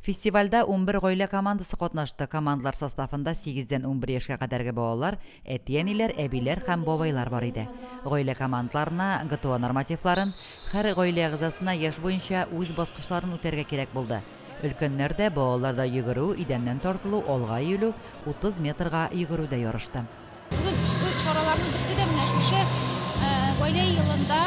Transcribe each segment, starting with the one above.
Фестивальдә 11 гаилә командасы катнашты. Командалар составында сигездән 11 яшькә кадәрге балалар, әти-әниләр, әбиләр һәм бабайлар бар иде. Гаилә командаларына ГТО нормативларын, һәр гаилә әгъзасына яшь буенча үз баскычларын үтәргә кирәк булды. Өлкәннәр дә, балалар да йөгерү, идәннән тартылу, алга иелү, 30 метрга йөгерүдә ярышты. Бүген бу чараларның берсе дә менә шушы Гаилә елында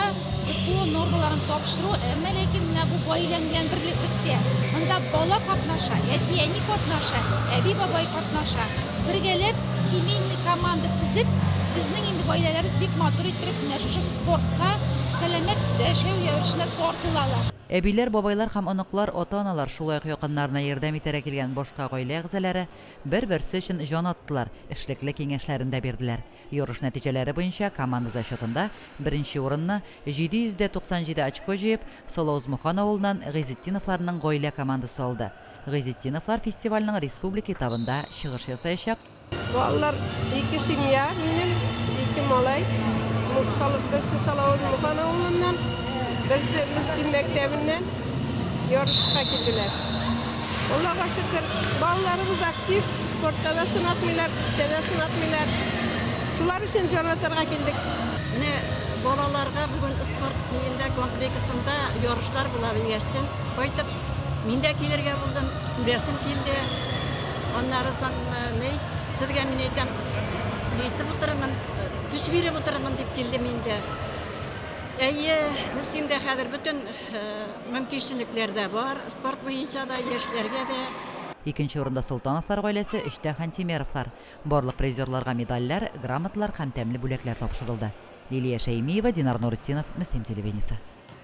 ГТО нормаларын тапшыру, әмма ләкин менә бу гаиләң белән берлектә. Монда бала катнаша, әти-әни катнаша, әби-бабай катнаша. Бергәләп семейный команда төзеп, безнең инде гаиләләребез бик матур иттереп менә шушы спортка, сәламәт яшәү рәвешенә тартылалар. Әбиләр, бабайлар һәм оныклар, ата-аналар, шулай ук якыннарына ярдәм итәргә килгән башка гаилә әгъзалары бер-берсе өчен җан аттылар, эшлекле киңәшләрен дә бирделәр. Ярыш нәтиҗәләре буенча команда зачетында беренче урынны, 797 очко җыеп, Салауз-Мухан авылыннан Гыйзетдиновларның гаилә командасы алды. Гыйзетдиновлар фестивальнең республика этабында чыгыш ясаячак. Балалар, ике семья минем, ике малай. Берсе Салавыч-Мухан авылыннан, берсе Мөслим мәктәбеннән ярышка килделәр. Аллага шөкер, балаларыбыз актив, спортта да сынатмыйлар, эштә дә сынатмыйлар. Шулар өчен җан атарга килдек. Менә балаларга бүген спорт ниендә комплексында ярышлар була дигәчтен, кайтып, мин дә килергә булдым, күрәсем килде. Аннары соң ни, сезгә мин әйтәм, нитеп утырырмын, көч биреп утырырмын дип килдем инде. Әйе, Мөслимдә хәзер бөтен мөмкинчелекләр дә бар, спорт буенча да, яшьләргә дә. Икенче урында Солтановлар гаиләсе, өчтә Хантимеровлар. Барлык призерларга медальләр, грамоталар һәм тәмле бүләкләр тапшырылды. Лилия Шәймиева, Динар Нуретдинов, Мөслим телевидениесе.